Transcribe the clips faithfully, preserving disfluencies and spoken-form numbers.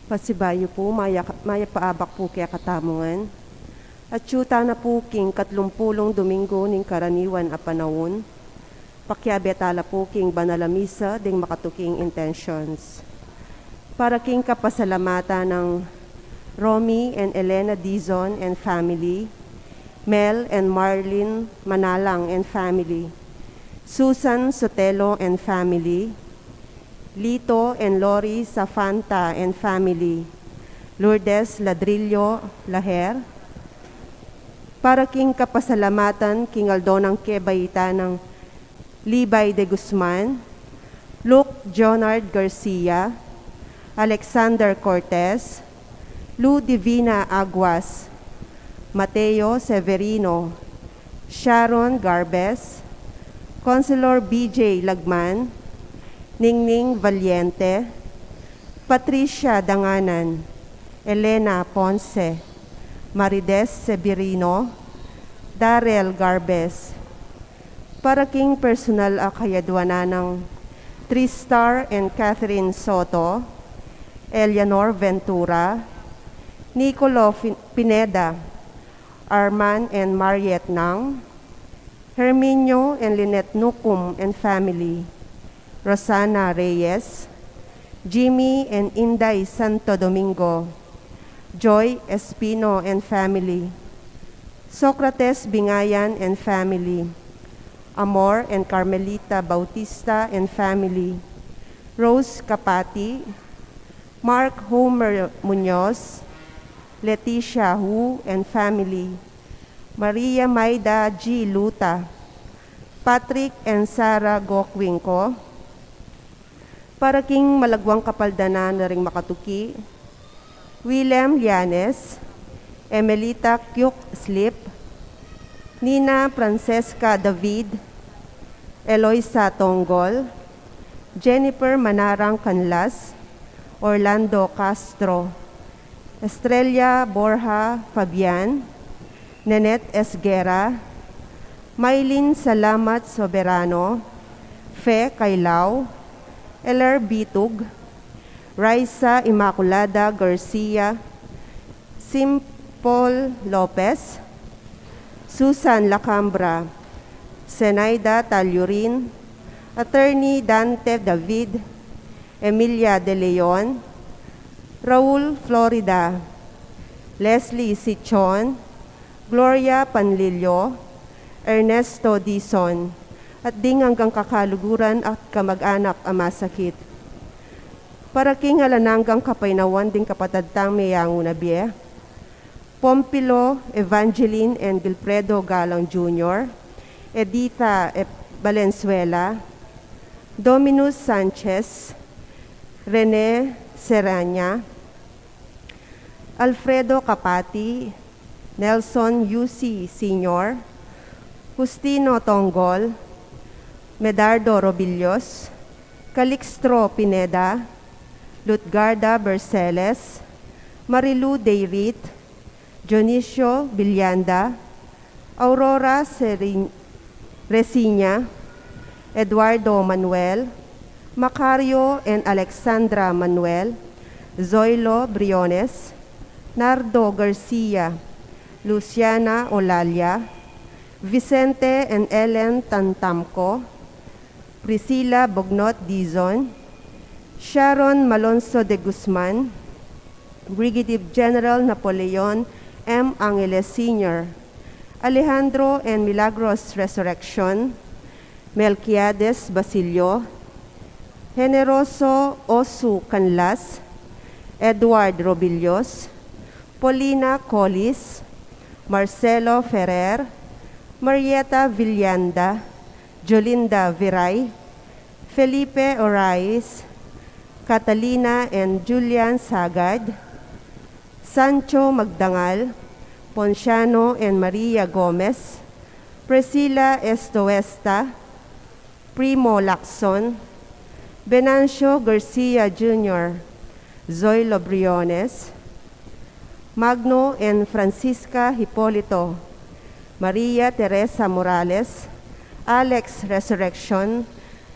Pasibayu pu, maya-, mayap a abak pu kekatamu ngan. Atyu tana pu king katlumpulung Domingo ning karaniwan a panaun. Pakiabe tala pu king banal a misa ding makatuking intentions. Para king kapasalamatan nang Romy and Elena Dizon and family, Mel and Marlene Manalang and family, Susan Sotelo and family, Lito and Lori Safanta and family, Lourdes Ladrillo Laher. Para king kapasalamatan king aldo nang kebaitan nang Libay de Guzman, Luke Jonard Garcia, Alexander Cortez, Lu Divina Aguas, Mateo Severino, Sharon Garbes, Councilor B J Lagman, Ningning Valiente, Patricia Danganan, Elena Ponce, Marides Severino, Darrell Garbes. Para king personal a kayadwanan nang Tristar and Catherine Soto, Eleanor Ventura, Nicolo Fin-, Pineda, Arman and Mariet Nang, Herminio and Lynette Nucum and family, Rosana Reyes, Jimmy and Inday Santo Domingo, Joy Espino and family, Socrates Bingayan and family, Amor and Carmelita Bautista and family, Rose Capati, Mark Homer Muñoz, Leticia Hu and family, Maria Maida G. Luta, Patrick and Sarah Gokwingko, para king malagwang kapaldanan da ring makatuki, William Llanes, Emelita Kyuk Slip, Nina Francesca David, Eloisa Tonggol, Jennifer Manarang Canlas, Orlando Castro, Estrella Borja Fabian, Nanette Esguerra, Mylene Salamat Soberano, Fe Kailao, Eler Bitug, Raisa Immaculada Garcia, Simpol Lopez, Susan Lacambra, Zenaida Talyurin, Attorney Dante David, Emilia De Leon, Raul Florida, Leslie Sichon, Gloria Panlilio, Ernesto Dizon, at ding anggang kakaluguran at kamag-anak a masakit. Para king alang anggang kapaynawan ding kapatad tang meyangu na bie, Pompilo Evangeline and Gilfredo Galang Junior, Editha E. Valenzuela, Dominus Sanchez, Rene Serrania, Alfredo Capati, Nelson Yusi Senior, Justino Tonggol, Medardo Robillos, Calixtro Pineda, Lutgarda Berceles, Marilu Deirit, Dionisio Villanda, Aurora Serin-, Resiña, Eduardo Manuel, Macario and Alexandra Manuel, Zoilo Briones, Nardo Garcia, Luciana Olalia, Vicente and Ellen Tantamco, Priscilla Bognot Dizon, Sharon Malonzo de Guzman, Brigadier General Napoleon M. Angeles Senior, Alejandro and Milagros Resurrection, Melquiades Basilio, Generoso Osu Canlas, Edward Robillos, Paulina Collis, Marcelo Ferrer, Marieta Villanda, Jolinda Viray, Felipe Orais, Catalina and Julian Sagad, Sancho Magdangal, Ponciano and Maria Gomez, Priscilla Estoesta, Primo Lacson, Venancio Garcia Junior, Zoilo Briones, Magno and Francisca Hipolito, Maria Teresa Morales, Alex Resurrection,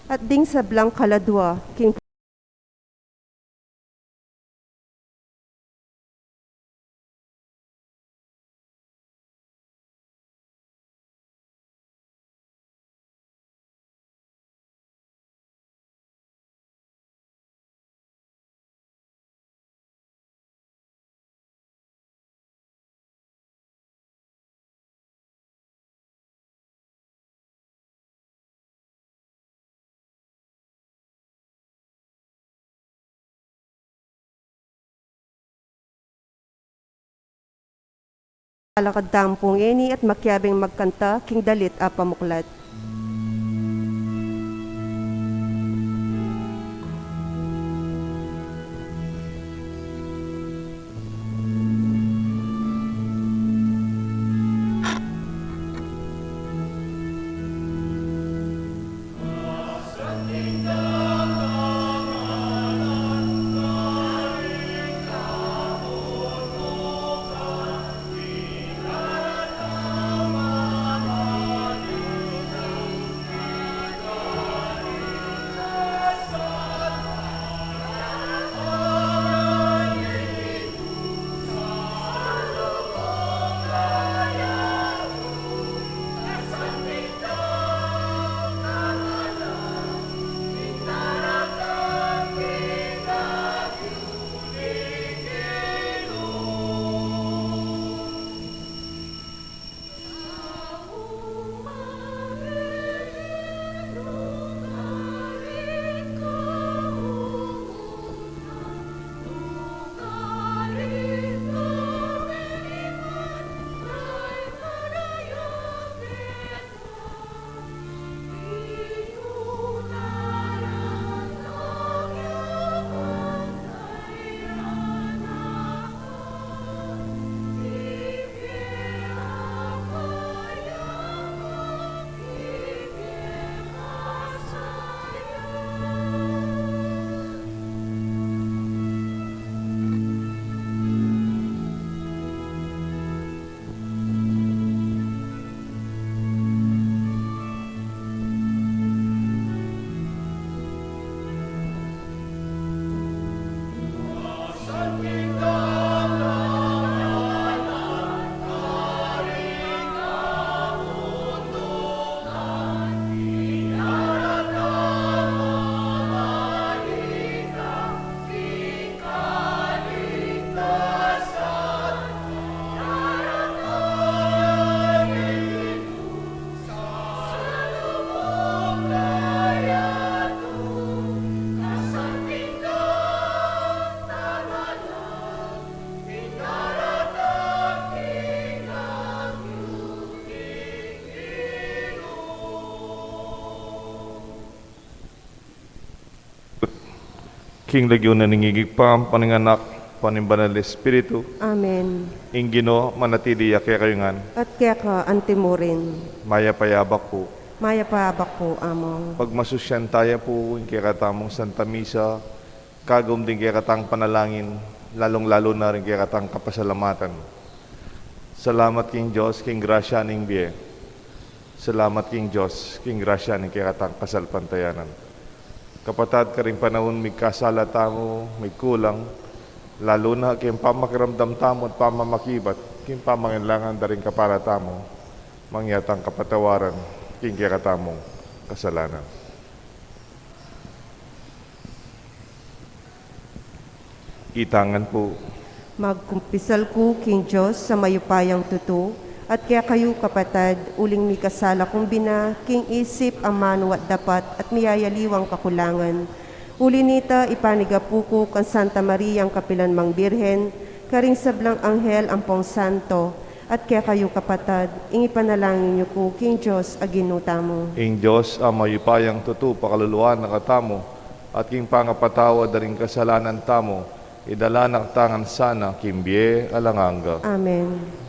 at ding sablang kaladua king Alakad tamu pu ngeni at makiabing magkanta king dalit a pamuklat. King lagyu na ning Ibpa, ampo ning Anak, ampo ning Banal a Espiritu. Amen. Ing Ginu manatili ya kekayu ngan. At keka antimurin. Mayap a abak pu. Mayap a abak pu, Among. Pagmasusyan taya pu ing kekatamung Santa Misa, kagum ding kekatang panalangin, lalung-lalu na ring kekatang kapasalamatan. Salamat king Dios, king grasya ning bie. Salamat king Dios, king grasya ning kekatang kasalpantayanan. Kapatad, karing panaun migkasala tamu, migkulang, lalu na king pamakiramdam tamu at pamamakibat, king pamangailangan da ring kapara tamu, mangyaring kapatawaran king kekatamung kasalanan. Itang ngan pu. Magkumpisal ku king Dios a mayupayang tutu, at kekayu kapatad, uling mikasala kung bina, king isip, amanu at dapat, at miyayaliwang kakulangan. Uli nita, ipanigapu ku kang Santa Mariang kapilan mang Birhen, karing sablang anghel ampong santo, at kekayu kapatad, ing ipanalangin yu ku king Dios a Ginu tamu. Ing Dios a mayupayang tutu pakaluluan na katamu, at king pangapatawad da ring kasalanan tamu, idala na katamu ngan sana king bie alang angga. Amen.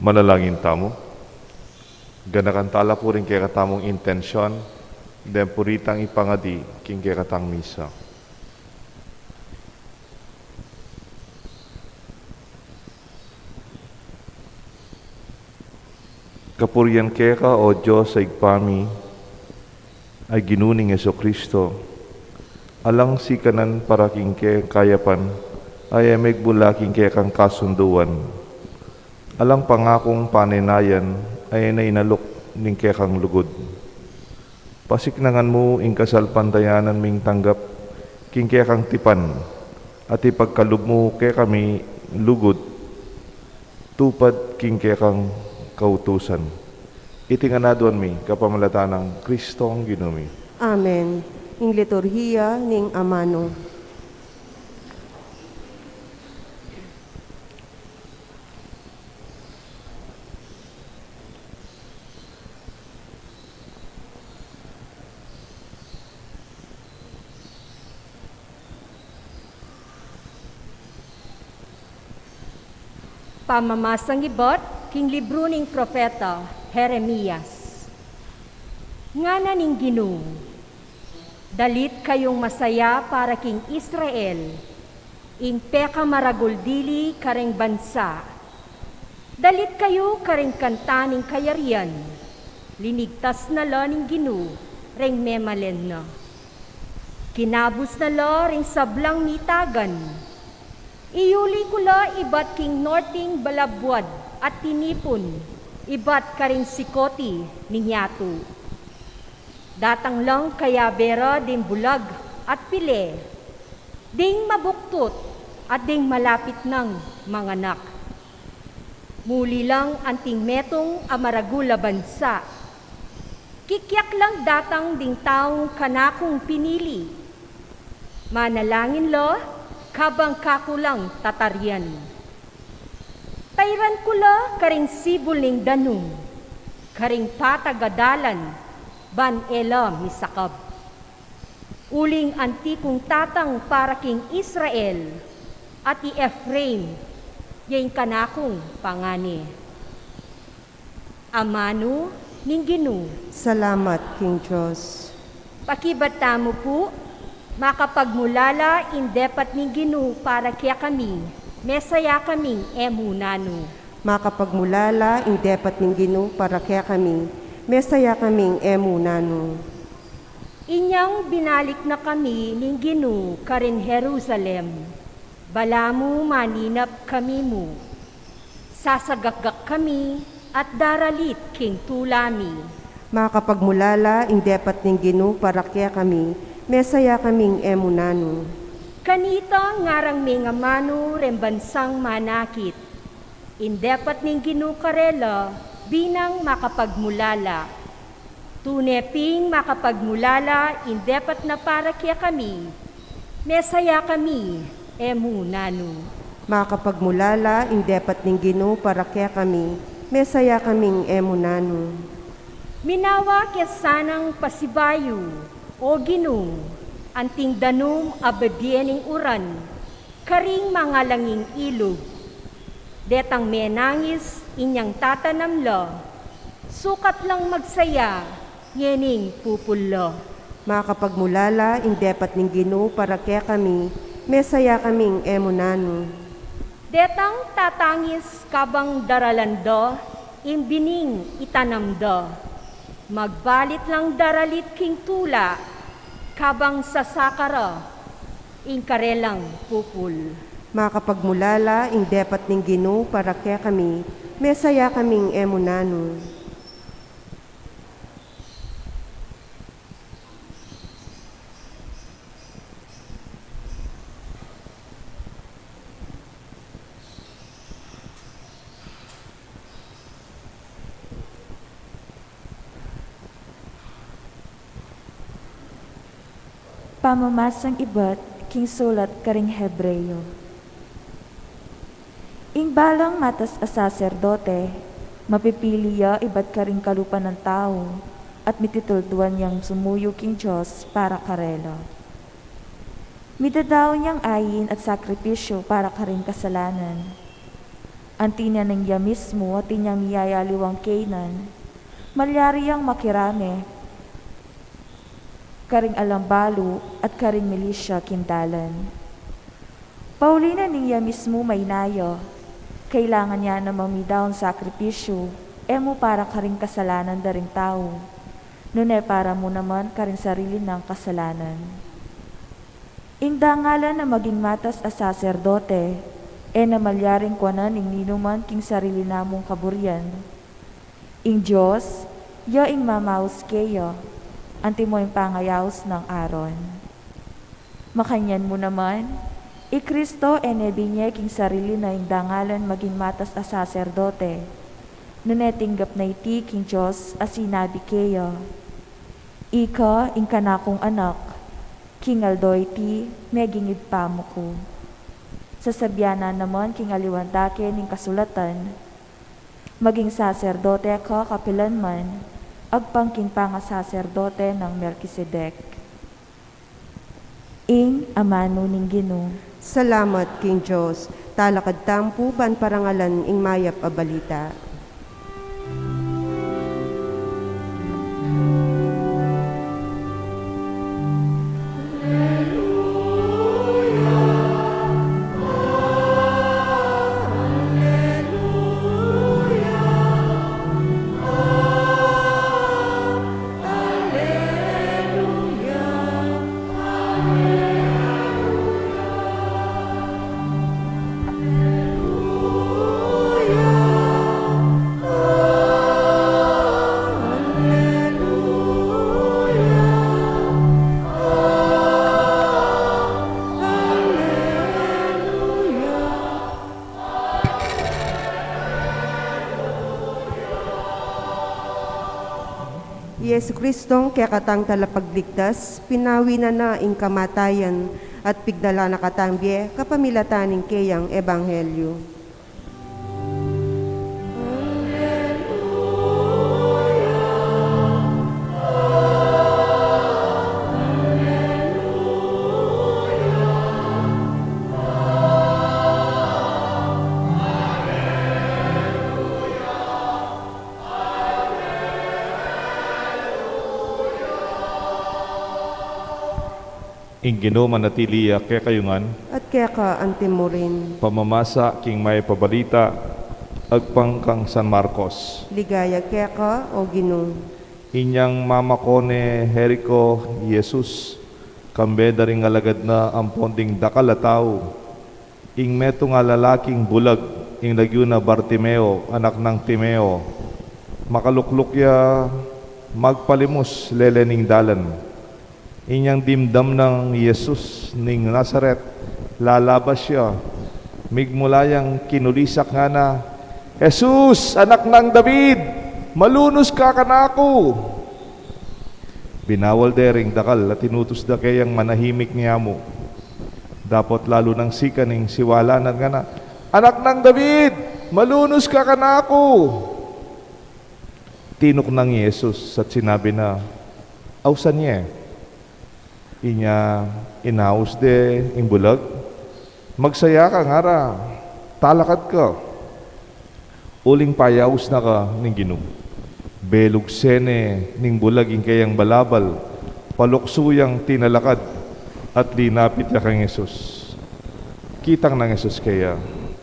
Manalangin tamu. Ganakan tala pu ring kekatamung intensyon, deng puritang ipangadi king kekatang misa. Kapurian keka, O Dios a Ibpa mi, a Ginu ning Jesucristo, alang sikanan para king kekayapan, a e megbula king kekang kasunduan. Alang pangakung panenayan, a e na inaluk ning kekang lugud. Pasiknangan mu ing kasalpantayanan ming tanggap king kekang tipan, at ipagkalub mu kekami lugud tupad king kekang kautusan. Iti ngan aduan mi kapamilatan nang Kristong Ginu mi. Amen. Ing liturhiya ning amanu. Pamamasang ibat king libru ning propeta Jeremias. Ngana ning Ginu, dalit kayung masaya para king Israel, ing pekamaragul dili kareng bansa. Dalit kayu kareng kanta ning kayarian, linigtas na la ning Ginu reng memalen na. Kinabus na la ring sablang mitagan. Iyuli ku la ibat king norting balabuad at tinipun ibat karing sikoti ning yatu. Datang lang kayabe ra ding bulag at pile, ding mabuktut at ding malapit nang manganak. Muli lang anting metung a maragul a bansa. Kikiak lang datang ding taung kanakung pinili. Manalangin la, kabang kaku lang tatarian. Tairan ku la karing sibul ning danum, karing patag a dalan, ban e la misakab. Uling anti kung tatang para king Israel, at i Efraim, ya ing kanakung pangani. Amanu ning Ginu. Salamat king Dios. Pakibat tamu pu, makapagmulala ing depat ning Ginu para kekami, mesaya kaming e mu nanu. Makapagmulala ing depat ning Ginu para kekami, mesaya kaming e mu nanu. Inyang binalik na kami ning Ginu karin Jerusalem, balamu maninap kami mu. Sasagakgak kami at daralit king tula mi. Makapagmulala ing depat ning Ginu para kekami, mesaya kaming e mu nanu. Kanita ngarang mengamanu ring bansang manakit. Ing depat ning Ginu karela binang makapagmulala. Tune ping makapagmulala ing depat na para kekami, mesaya kami e mu nanu. Makapagmulala ing depat ning Ginu para kekami, mesaya kaming e mu nanu. Minawa ke sanang pasibayu, O Ginu, anting danum a bibie ning uran, karing mangalanging ilug. Detang menangis inyang tatanam la, sukat lang magsaya ngening pupul la. Makapagmulala ing depat ning Ginu para kekami, mesaya kaming e mu nanu. Detang tatangis kabang daralan da ing bining itanam da, magbalit lang daralit king tula kabang sasaka ra ing karelang pupul. Makapagmulala ing depat ning Ginu para kekami, mesaya kaming e mu nanu. Pamamasang ibat king sulat karing Hebreo. Ing balang matas a saserdote, mapipili ya ibat karing kalupa nang tau, at mititultuan yang sumuyu king Dios para karela. Midadaun yang ain at sakripisyu para karing kasalanan. Anti na ning ya mismu atin yang miyayaliwang kainan, malyari yang makirame karing alang balu at karing milisya king dalan. Pauli na ning ya mismu mainayu, kailangan ya namang midaun sakripisyu, e mu para karing kasalanan da ring tau, nune para mu naman karing sarili nang kasalanan. Ing dangalan a maging matas a saserdote, e na malyaring kuanan ing ninuman king sarili namung kaburian. Ing Dios, ya ing mamaus keya, antimo ing pangayaus nang Aaron. Makanyan mu naman, i Kristo e ne binye king sarili na ing dangalan maging matas a saserdote, nune tinggap na iti king Dios a sinabi keya, "Ika ing kanakung anak, king aldo iti meging ibpa mu ku." Sasabian na naman king aliwang dake ning kasulatan, "Maging saserdote ka kapilan man, agpang king pangasaserdote nang Melkisedek." Ing amanu ning Ginu. Salamat king Dios. Talakad tamu pu ban parangalan ing mayap a balita. I Jesu Kristong kekatang talapagligtas, pinawi na na ing kamatayan at pigdala na katang bie kapamilatan ning keyang ebanghelyu. Ing Ginu manatili ya kekayu ngan. At keka antimurin. Pamamasa king mayap a balita agpang kang San Marcos. Ligaya keka, O Ginu. Inyang mamako ne Jerico i Jesus, kambe da ring alagad na ampon ding dakal a tau. Ing metung a lalaking bulag, ing lagyu na Bartimeo, anak nang Timeo, makalukluk ya magpalimus lele ning dalan. Inyang dimdam nang Jesus ning Nazaret, lalabas ya, migmula yang kinulisak ngana, "Jesus, anak nang David, malunus ka kanaku!" Binawal de ring dakal a tinutus da keyang manahimik nyamu. Dapot lalu nang sikan ing siwalanan ngana, "Anak nang David, malunus ka kanaku!" Tinuknang i Jesus at sinabi na, "Ausan ye." Inya inaus de ing bulag, "Magsaya ka," ngara, "talakad ka." Uling payaus na ka ning Ginu. Belugse ne ning bulag ing keyang balabal, paluksu yang tinalakad at linapit ya kang Jesus. Kitang nang Jesus keya,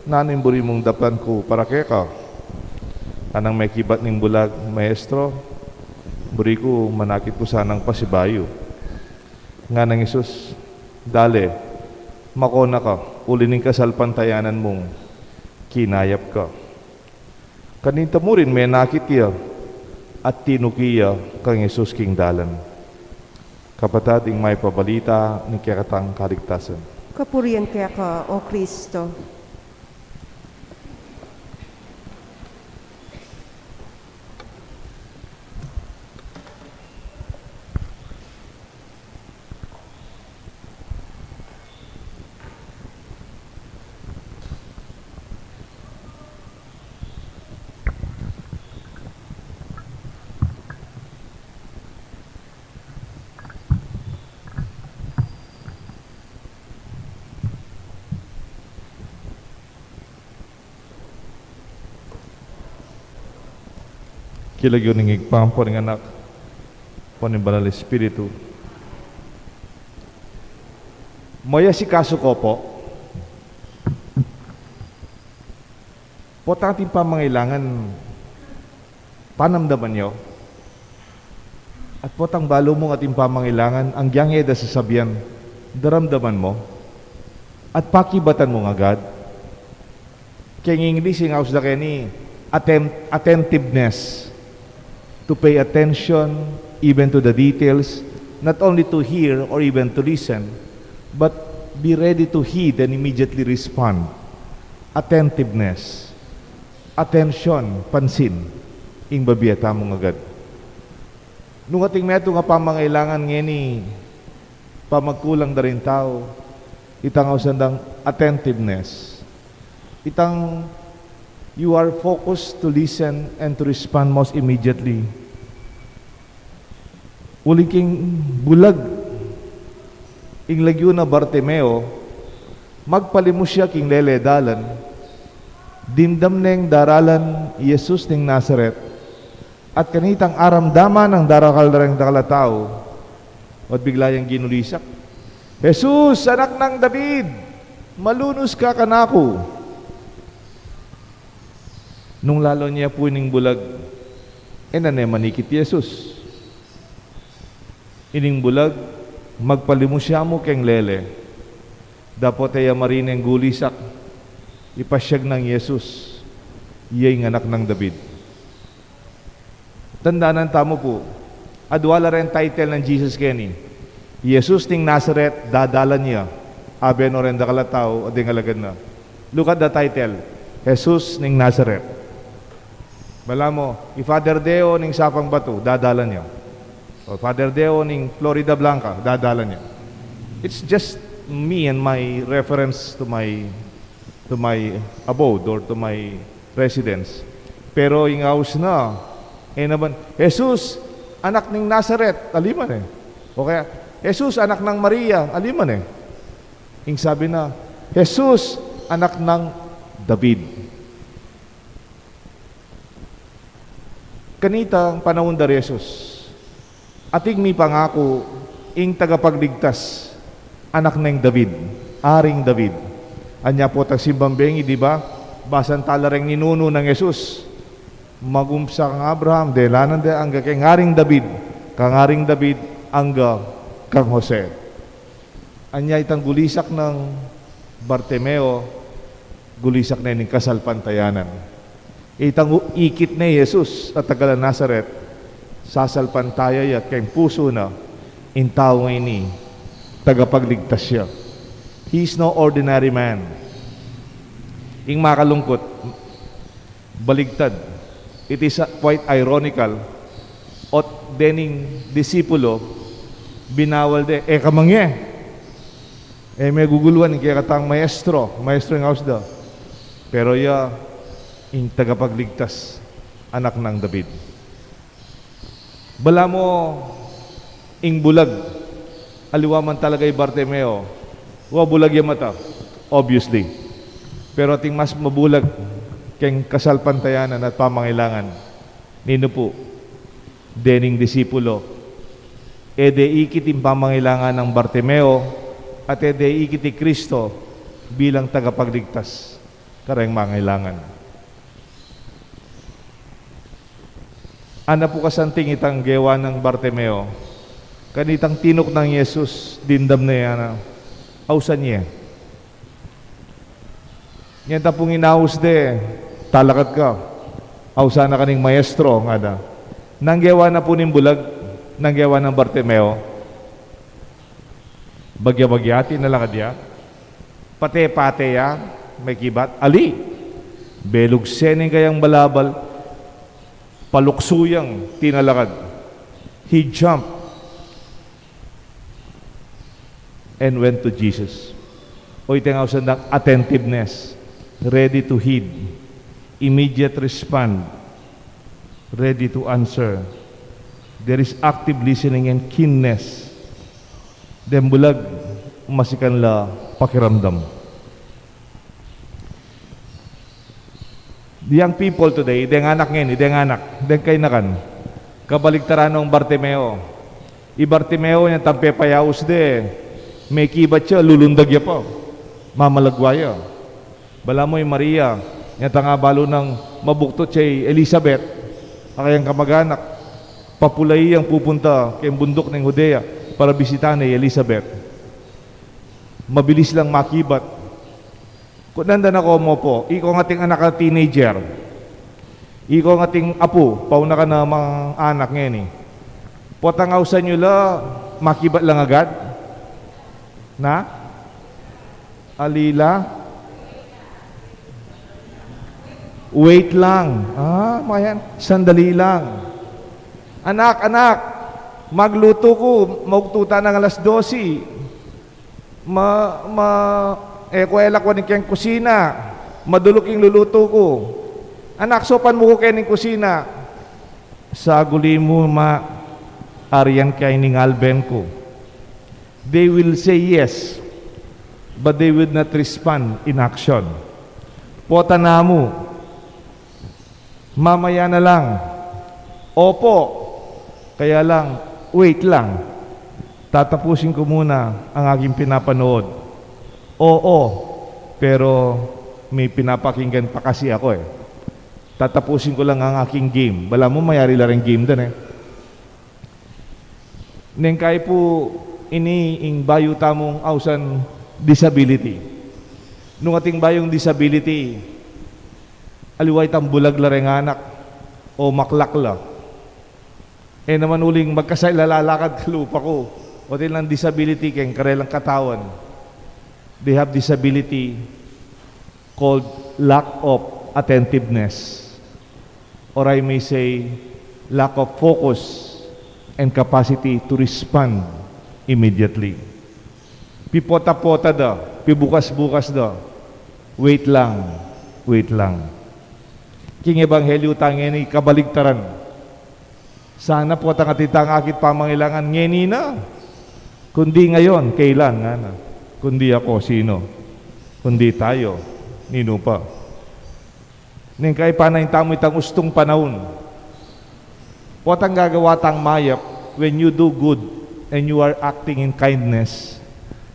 "Nanu ing buri mung daptan ku para keka?" Nganang mekibat ning bulag, "Maestro, buri ku manakit ku sanang pasibayu." Nganang Jesus, "Dale, mako na ka, uli ning kasalpantayanan mung kinayap ka." Kaninta mu rin menakit ya at tinuki ya kang Jesus king dalan. Kapatad, ing mayap a balita ning kekatang kaligtasan. Kapurian keka, O Kristo. King lagyu ning Ibpa, ampo ning Anak, ampo ning Banal Espiritu. Mayasikasu ko pu, potang atin pamangailangan, panamdaman yu. At potang balu mung atin pamangailangan, anggyang e da sasabian, daramdaman mu. At pakibatan mu agad. Keng English, ing aus da keni, atten-, attentiveness. To pay attention, even to the details, not only to hear or even to listen, but be ready to heed and immediately respond. Attentiveness. Atensyon, pansin, ing babie tamung agad. Nung atin metung a pamangailangan ngeni, pamagkulang da ring tau, itang ausan dang attentiveness. Itang you are focused to listen and to respond most immediately. Uling king bulag, ing lagyu na Bartimeo, magpalimus ya king lele dalan, dimdam neng daralan Jesus ning Nazaret, at kanitang aramdaman nang darakal da reng dakal a tau, at bigla yang ginulisak, "Jesus, Anak nang David, malunus ka kanaku." Nung lalawen ya pu ining bulag, e na ne manikit i Jesus. Ining bulag, magpalimus ya mu keng lele. Dapot e ya marineng gulisak, ipasyag nang Jesus, iya ing Anak nang David. Tandanan tamu pu, adwa la reng title nang Jesus keni. Jesus ning Nazaret, dadalan ya. Abe no reng dakal a tau, a deng alagad na. Look at the title, Jesus ning Nazaret. Balamu, i Father Deo ning Sapang Batu, dadalan ya. O Father Deo ning Floridablanca, dadalan ya. It's just me and my reference to my, to my abode or to my residence. Pero ing aus na, e naman, "Jesus, Anak ning Nazaret," ali man e. O kaya, "Jesus, Anak nang Maria," ali man e. Ing sabi na, "Jesus, Anak nang David." Kanitang panaun da ri Jesus, ating mipangaku ing tagapagligtas, anak neng David, Aring David. Anya pu tang simbang bengi, di ba? Basan tala reng ninunu nang Jesus. Magumpisa kang Abraham, delanan de, angga keng Aring David, kang Aring David, angga kang Jose. Anya itang gulisak nang Bartimeo, gulisak ne ning kasalpantayanan. Itang u-, ikit ne Jesus a taga Nazaret, sasalpantaya ya keng pusu na, ing tau ngeni, tagapagligtas ya. He is no ordinary man. Ing makalungkut, baligtad. It is, uh, quite ironical. Ot dening disipulo, binawal de, e ka mangge. E me guguluan ing kekatang maestro, maestro ing aus da. Pero ya, ing tagapagligtas, anak nang David. Balamu ing bulag, aliwa man talaga i Bartimeo, wa bulag ya mata, obviously. Pero ating mas mabulag keng kasalpantayanan at pamangailangan, ninu pu, dening disipulo, e de ikit ing pamangailangan nang Bartimeo, at e de ikit i Kristo bilang tagapagligtas kareng mangailangan. Ana pu kasanting itang gewa nang Bartimeo, kanitang tinuknang Jesus, dimdam ne ya na, ausan ye. Ngeni ta pung inaus de, talakad ka, ausan na ka ning maestro, ngana. Nanu ing gewa na pu ning bulag, nanu ing gewa nang Bartimeo? Bagya-bagya, tinalakad ya. Pate-pate ya, mekibat, ali. Belugse ne ing kayang balabal, paluksu yang tinalakad. He jumped and went to Jesus. O, iti ing ausan dang attentiveness, ready to heed, immediate respond, ready to answer. There is active listening and keenness. Deng bulag, masikan la pakiramdam. The young people today, deng anak ngeni, deng anak, deng kainakan, kabaligtaran nong Bartimeo. I Bartimeo, nya tang pepayaus de, mekibat ya, lulundag ya pa, mamalagwa ya. Balamu i Maria, nya tang abalu nang mabuktut ya i Elizabeth, a kayang kamaganak, papulai yang pupunta keng bunduk ning Judea para bisitahan i Elizabeth. Mabilis lang makibat. Kutnan da na, komo pu, ikong ating anak a teenager, ikong ating apu, pauna ka na mang anak ngeni, potang ausan yu la, makibat lang agad? Na? Ali la? Wait lang. Ah, mayan. Sandali lang. Anak, anak, maglutu ku, maugtutan nang alas dose. Ma, ma, e ku e lakwan ing keng kusina. Maduluk ing lulutu ku. Anak, saupan mu ku keni kusina. Saguli mu, ma, arian ke ing alben ku. They will say yes, but they will not respond in action. Pota na mu, mamaya na lang. Opo, kaya lang, wait lang. Tatapusin ko muna ang aking pinapanood. Oo, pero may pinapakinggan pa kasi ako eh. Tatapusin ko lang ang aking game. Balamu mayari la ring game dan eh. Neng kai pu, ini ing bayu tamung ausan disability. Nung ating bayung disability, aliwa itang bulag la reng anak o maklak la. E naman uling magkasakit la, lalakad kalupa ku. O atin lang disability keng karelang katawan. They have disability called lack of attentiveness, or I may say, lack of focus and capacity to respond immediately. Pipota-pota da, pibukas-bukas da. Wait lang, wait lang. King ebanghelyo tang ngeni, kabaligtaran. Sana potang atin tang akit pamangailangan ngeni na. Kundi ngayon, kailan, ngana. Kundi ako, sino? Kundi tayo, ninu pa? Neng kai, panayan tamu itang ustung panaun. Potang gagawa tang mayap, when you do good and you are acting in kindness,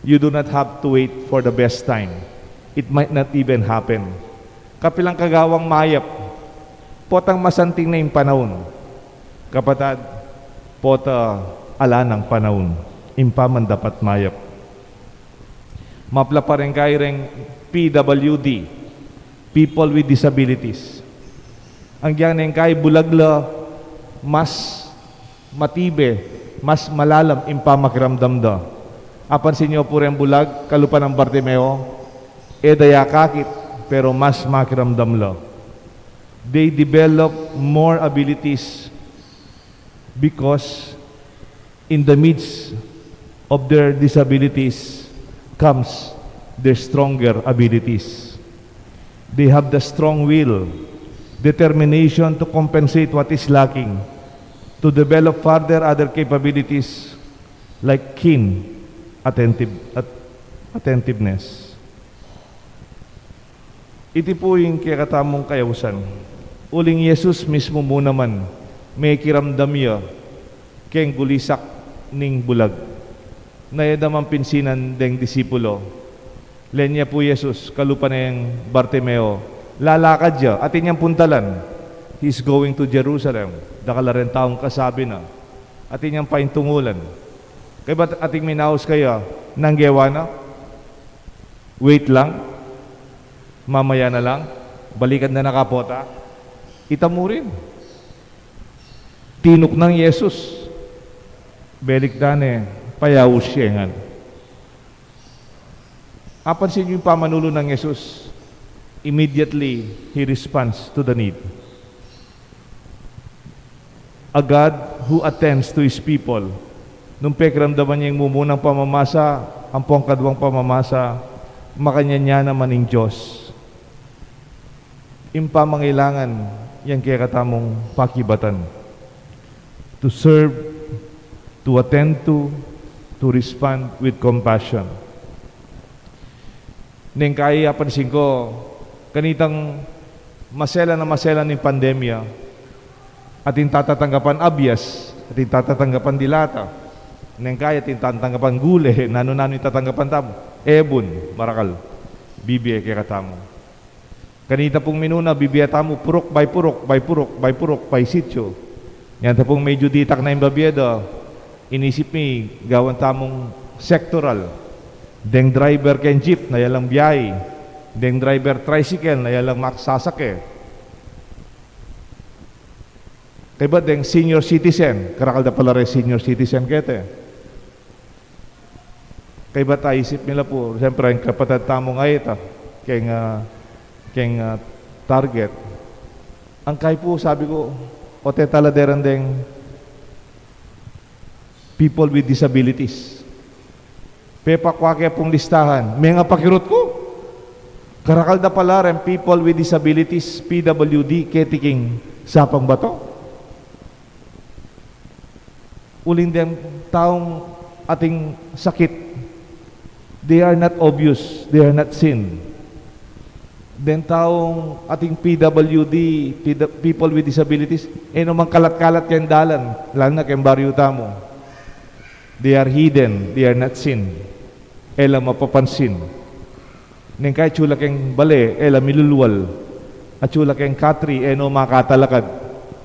you do not have to wait for the best time. It might not even happen. Kapilang kagawang mayap, potang masanting na ing panaun. Kapatad, pota ala nang panaun, ing pamandapat mayap. Mapla pa reng kai reng P W D, people with disabilities. Anggiyang neng kai bulag la, mas matibe, mas malalam ing pamakiramdam da. Apansin yu pu reng bulag, kalupa nang Bartimeo, e da ya akakit, pero mas makiramdam la. They develop more abilities because in the midst of their disabilities comes their stronger abilities. They have the strong will, determination to compensate what is lacking, to develop further other capabilities like keen attentive, at-, attentiveness. Iti pu ing kekatamung kayausan. Uling Jesus mismu mu naman, mekiramdam ya keng gulisak ning bulag. Na e da man pinsinan deng disipulo. Lenya pu Jesus, kalupa neng Bartimeo, lalakad ya, atin yang puntalan. He's going to Jerusalem. Dakal la reng taung kasabi na. Atin yang paintungulan. Kaybat ating minaus kaya, nanu ing gewa na? Wait lang. Mamaya na lang. Balikan da na kapota. Ita mu rin. Tinuknang Jesus. Belik da ne, payaus ya ngan. Apansin yu ing pamanulu nang Jesus? Immediately, he responds to the need. A God who attends to His people. Nung pekiramdaman ya ing mumunang pamamasa, ampong kadwang pamamasa, makanyan ya naman ing Dios. Ing pamangailangan yang kekatamung pakibatan. To serve, to attend to, to respond with compassion. Neng kai apansin ku, kanitang Maselan a maselan ing pandemya, atin tatatanggapan abias, atin tatatanggapan dilata, neng kaya atin tatatanggapan gule, nanu-nanu ing tatanggapan tamu, ebun, marakal, bibie kekatamu. Kanita pung minuna, bibie tamu purok by purok, by purok, by purok, by sitio. Nyata pung medyu ditak na ing babie da, inisip mi gawan tamung sektoral. Deng driver keng jeep, na yalang biahe. Deng driver tricycle, na yalang maksasake. Kaybat deng senior citizen, karakal da pala reng senior citizen kete. Kaybat aisip mi la pu, siyempre, ing kapatad tamung ayta, keng, ah, keng, ah, Target. Ang kay pu, sabi ku, o te tala deran deng people with disabilities. Pepakua ke pung listahan, menga pakirut ku. Karakal da pala reng people with disabilities, P W D, keti king Sapang Bato. Uling deng taung ating sakit, they are not obvious, they are not seen. Deng taung ating P W D, P-, people with disabilities, e no mang kalat-kalat keng dalan, lalu na keng baryu tamu. They are hidden, they are not seen. E la mapapansin. Neng kay atyu la keng bale, e la milulwal. Atyu la keng katri, e no makatalakad.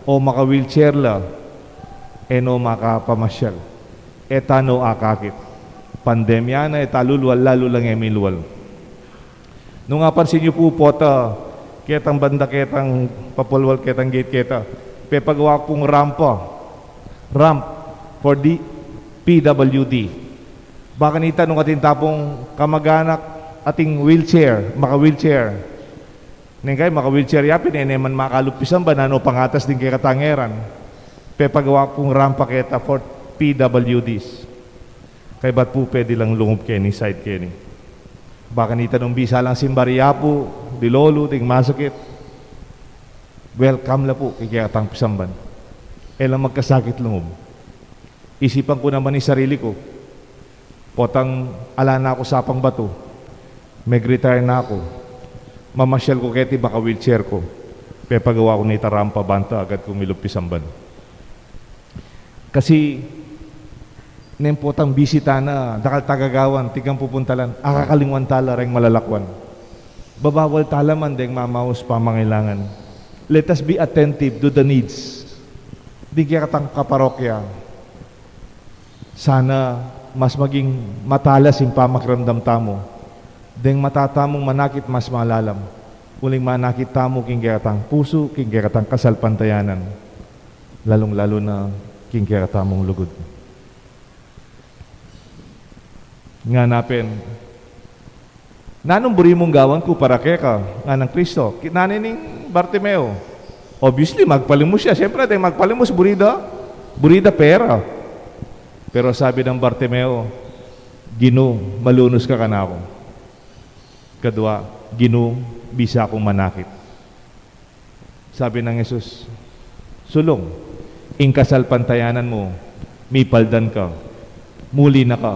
O maka-wheelchair la, e no makapamasyal. E ta no akakit. Pandemya na, e ta lulwal, lalu lang e milwal. Nung apansin yu pu, pota ketang banda, ketang papalwal, ketang gate keta, pepagawa pung rampa, ramp for the P W D. Baka nita nung atin ta pung kamag-anak ating wheelchair, maka-wheelchair. Neng kay maka-wheelchair ya pin, e ne man makalup pisamban, nanu pangatas ding kekatang eran. Pepagawa pung rampa keta for P W Ds. Kaybat pu pwede lang lungub keni, side keni. Baka nita nung bisa lang simbar i apu, di lolo, ding masakit, welcome la pu king kekatang pisamban. E lang magkasakit lungub. Isipan ku naman ing sarili ku, potang ala na ku Sapang Bato, mag-retire na ku, mamasyal ku keti maka-wheelchair ku, pepagawa ku nita rampa banta agad kung milup pisamban. Kasi neng potang bisita na, dakal tang gagawan, tig kang pupuntalan, akakalingwan tala reng malalakwan. Babawal tala man deng mamaus pamangailangan. Let us be attentive to the needs ding kekatang kaparokya. Sana mas maging matalas ing pamakiramdam tamu deng mata tamung manakit mas malalam, uling manakit tamu king kekatang pusu, king kekatang kasalpantayanan, lalung-lalu na king kekatamung lugud. Ngana pin, "Nanung buri mung gawan ku para keka?" nganang Kristo. Kitnan ne ning Bartimeo. Obviously, magpalimus ya. Siyempre, deng magpalimus, buri da, buri da pera. Pero sabi nang Bartimeo, "Ginu, malunus ka kanaku." Kadua, "Ginu, bisa kung manakit." Sabi nang Jesus, "Sulung, ing kasalpantayanan mu, mipaldan ka, muli na ka."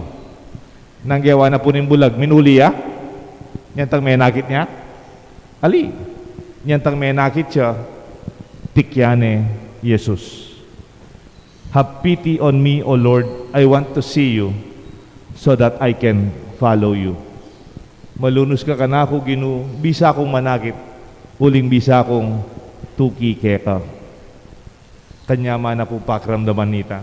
Nung gewa na pu ning bulag, minuli ya? Nyantang menakit ya? Ali, nyantang menakit ya, tikyan ne i Jesus. "Have pity on me, O Lord. I want to see you so that I can follow you." Malunus ka kanaku, Ginu, bisa kung manakit, uling bisa kung tuki keka. Kanyaman na pu pakiramdaman nita.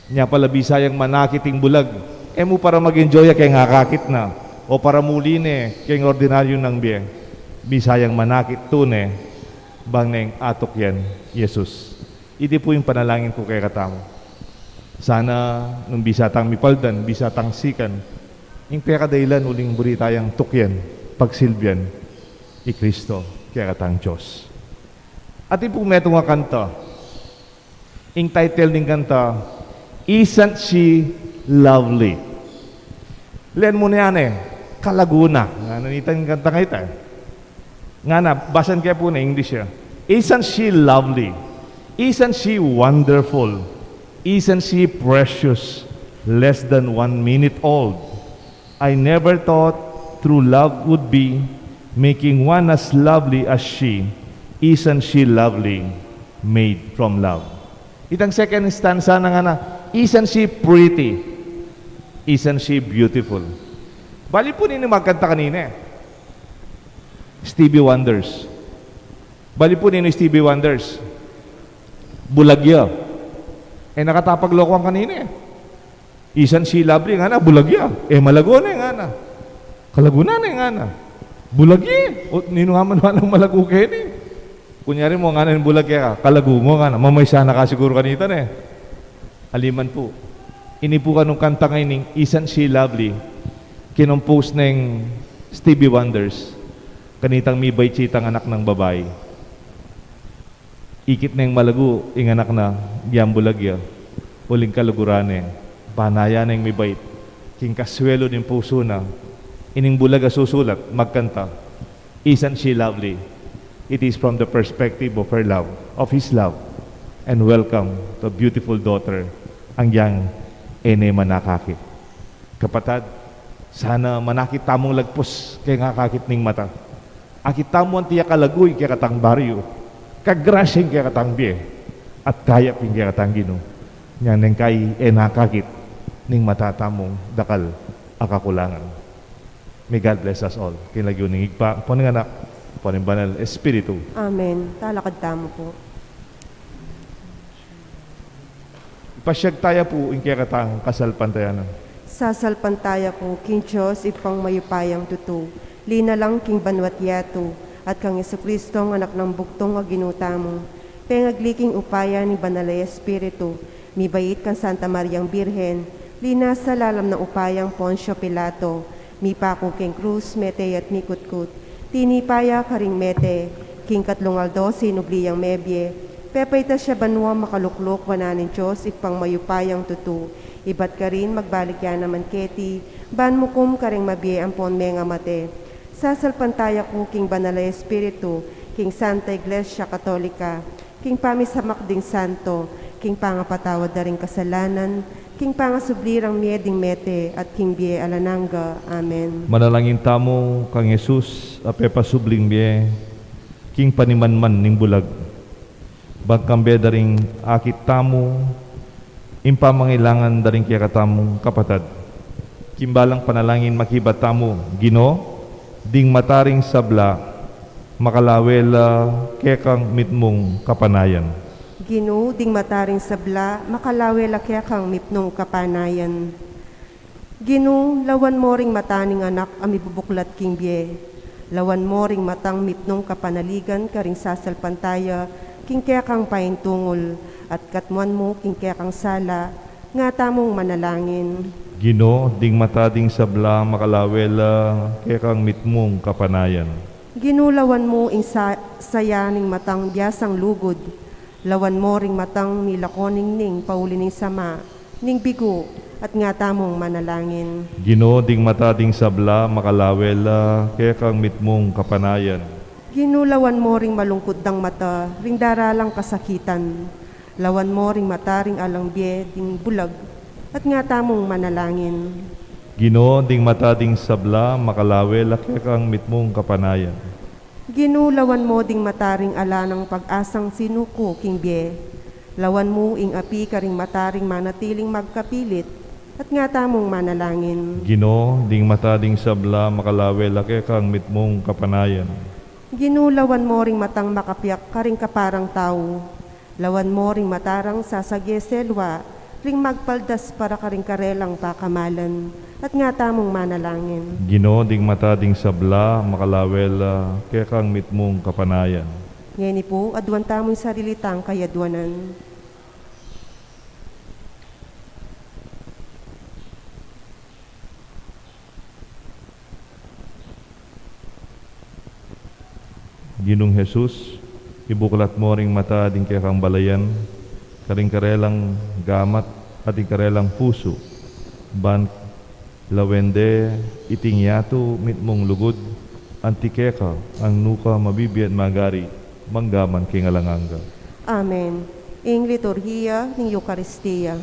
Nya pala bisa yang manakit ing bulag, e mu para mag-enjoy ya keng akakit na, o para muli ne keng ordinaryu nang bie. Bisa yang manakit tune, bang neng atukyan i Jesus. Iti pu ing panalangin ku kekatamu. Sana nung bisa tang mipaldan, bisa tang sikan, ing pekadahilan uling buri tayang tukyan, pagsilbian i Kristo, kekatang Dios. Atin pung metung a kanta. Ing title ning kanta, "Isn't She Lovely?" Len mu ne yan e, kalagu na. Ngana nita ing kantang ita e. Ngana, basan ke pu ne, English ya. "Isn't she lovely? Isn't she wonderful? Isn't she precious? Less than one minute old. I never thought true love would be making one as lovely as she. "Isn't she lovely, made from love?" Itang second stanza na ngana, "Isn't she pretty? Isn't she beautiful?" Bali pu ninu magkanta kanina e? Stevie Wonders. Bali pu ninu Stevie Wonders? Bulag ya. E na kata paglokuan kanina e. "Isn't she lovely?" ngana, bulag ya. "E malago ne?" ngana. "Kalagu na ne?" ngana. "Bulag ya e. O, ninu nga man walang malagu keni?" Kunyari mu ngana ning bulag keka, "Kalagu mu?" ngana. Mamaysa na ka siguru kanita ne. Aliman pu, ini pu kanung kantang ining "Isn't she lovely?" kinompose neng Stevie Wonders kanitang mibait ya itang anak nang babai. Ikit neng malagu ing anak na, giyang bulag ya, uling kalaguran ne, banaya neng mibait king kasuelu ning pusu na ining bulag a susulat, magkanta, "Isn't she lovely?" It is from the perspective of her love, of his love. And welcome to beautiful daughter, anggiyang e ne manakakit. Kapatad, sana manakit tamung lagpus keng akakit ning mata. Akit tamu anti ya kalagu ing kekatang baryu, kagrasya ing kekatang bie, at kayap ing kekatang Ginu. Inyang neng kai e nakakit ning mata tamung dakal a kakulangan. May God bless us all. King lagyu ning Ibpa, ampo ning Anak, ampo ning Banal Espiritu. Amen. Talakad tamu pu. Ipasyag taya pu ing kekatang kasalpantayanan. Sasalpantaya ku king Dios, Ibpang mayupayang tutu, linalang king banua't yatu, at kang Jesucristo, Anak nang bugtung a Ginu tamu, pengagli king upaya ning Banal a Espiritu, mibait kang Santa Mariang Birhen, linasa lalam ning upayang Poncio Pilato, mipaku king krus, mete ya't mikutkut, tinipa ya karing mete, king katlung aldo sinubli yang mebie, pepaitas ya banua, makalukluk wanan ning Dios Ibpang mayupayang tutu, ibat karin magbalik ya naman keti, ban mukum karing mabie ampon mengamate. Sasalpantaya ku king Banal a Espiritu, king Santa Iglesia Katolika, king pamisamak ding santo, king pangapatawad da ring kasalanan, king pangasubli rang mie ding mete, at king bie alang angga. Amen. Manalangin tamu kang Jesus a pepasubling mie, king panimanman ning bulag, ban kambe da ring akit tamu ing pamangailangan da ring kekatamung kapatad. King balang panalangin makibat tamu, Ginu, ding mata ring sabla, makalawe la kekang mitmung kapanayan. Ginu, ding mata ring sabla, makalawe la kekang mitmung kapanayan. Ginu, lawan mu ring mata ning anak a mibubuklat king bie. Lawan mu ring matang mitmung kapanaligan karing sasalpantaya king kekang paintungul, at katmuan mu king kekang sala, nga tamung manalangin. Ginu, ding mata ding sabla, makalawe la kekang mitmung kapanayan. Ginu, lawan mu ing sa-, saya ning matang biasang lugud. Lawan mu ring matang milako ningning pauli ning sama, ning bigu, at nga tamung manalangin. Ginu, ding mata ding sabla, makalawe la kekang mitmung kapanayan. Ginu, lawan mu ring malungkut dang mata ring daralang kasakitan. Lawan mu ring mata ring alang bie ding bulag, at nga tamung manalangin. Ginu, ding mata ding sabla, makalawe la kekang mitmung kapanayan. Ginu, lawan mu ding mata ring ala nang pag-asang sinuku king bie. Lawan mu ing api karing mata ring manatiling magkapilit, at nga tamung manalangin. Ginu, ding mata ding sabla, makalawe la kekang mitmung kapanayan. Ginu, lawan mu ring matang makapiak karing kaparang tau. Lawan mu ring mata rang sasage selwa ring magpaldas para karing karelang pakamalan, at nga tamung manalangin. Ginu, ding mata ding sabla, makalawe la kekang mitmung kapanayan. Ngeni pu, aduan tamu ing sarili tang kayadwanan. Ginung Jesus, ibuklat mu ring mata ding kekang balayan, karing karelang gamat at ding karelang pusu, ban lawen de iting yatu mitmung lugud, anti keka ang nuka mabibie at magari, mangga man king alang angga. Amen. Ing liturhiya ning Eukaristia.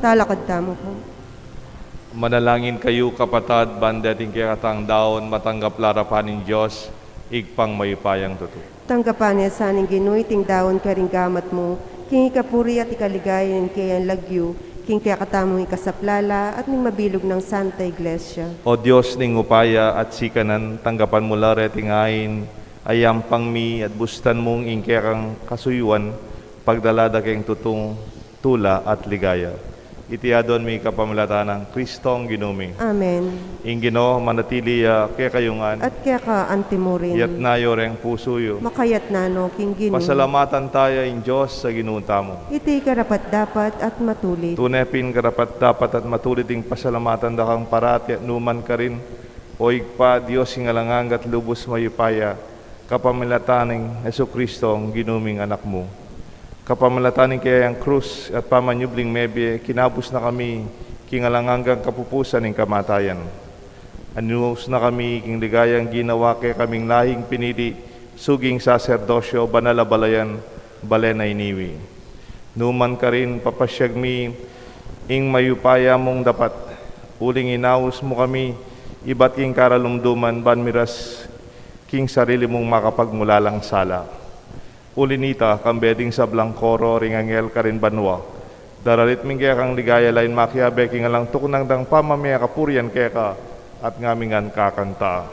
Talakad tamu pu. Manalangin kayu, kapatad, ban deting kekatang daun matanggap la arapan ning Dios, Ibpang mayupayang tutu. Tanggapan na sa ning Ginu iting daun karing gamat mu, king ikapuri at ikaligaya ning keyang lagyu, king kekatamung ikasaplala at ning mabilug nang Santa Iglesia. O Dios ning upaya at sikanan, tanggapan mu la reting ain a yampang mi at bustan mung ing kekang kasuyuan, pagdala da keng tutung tula at ligaya. Iti aduan mi kapamilatan nang Kristong Ginu mi. Amen. Ing Ginu manatili ya kekayu ngan. At keka antimurin. Yatna yu reng pusu yu. Makayatna no king Ginu. Pasalamatan taya ing Dios a Ginu tamu. Iti karapat-dapat at matulid. Tune pin karapat-dapat at matulid ing pasalamatan da kang parati at numan karin, O Ibpa, Dios ing alang angga at lubus mayupaya, kapamilatan nang Jesucristo, ing Ginu ming Anak mu. Kapamilatan ning keyang krus at pamanyubling mebie, kinabus na kami king alang anggang kapupusan ning kamatayan. Anus na kami king ligayang ginawa kekaming lahing pinili, suging saserdosyo, banal a balayan, balen a iniwi. Numan karin papasiag mi ing mayupaya mung dapat, uling inaus mu kami ibat king karalumduman ban miras king sarili mung makapagmulalang sala. Uli nita, kambe ding sablang koro ring anghel karin banua, daralit mi ing kekang ligaya lain makiabe king alang tuknang dang pamamie kapurian keka, at ngami ngan kakanta.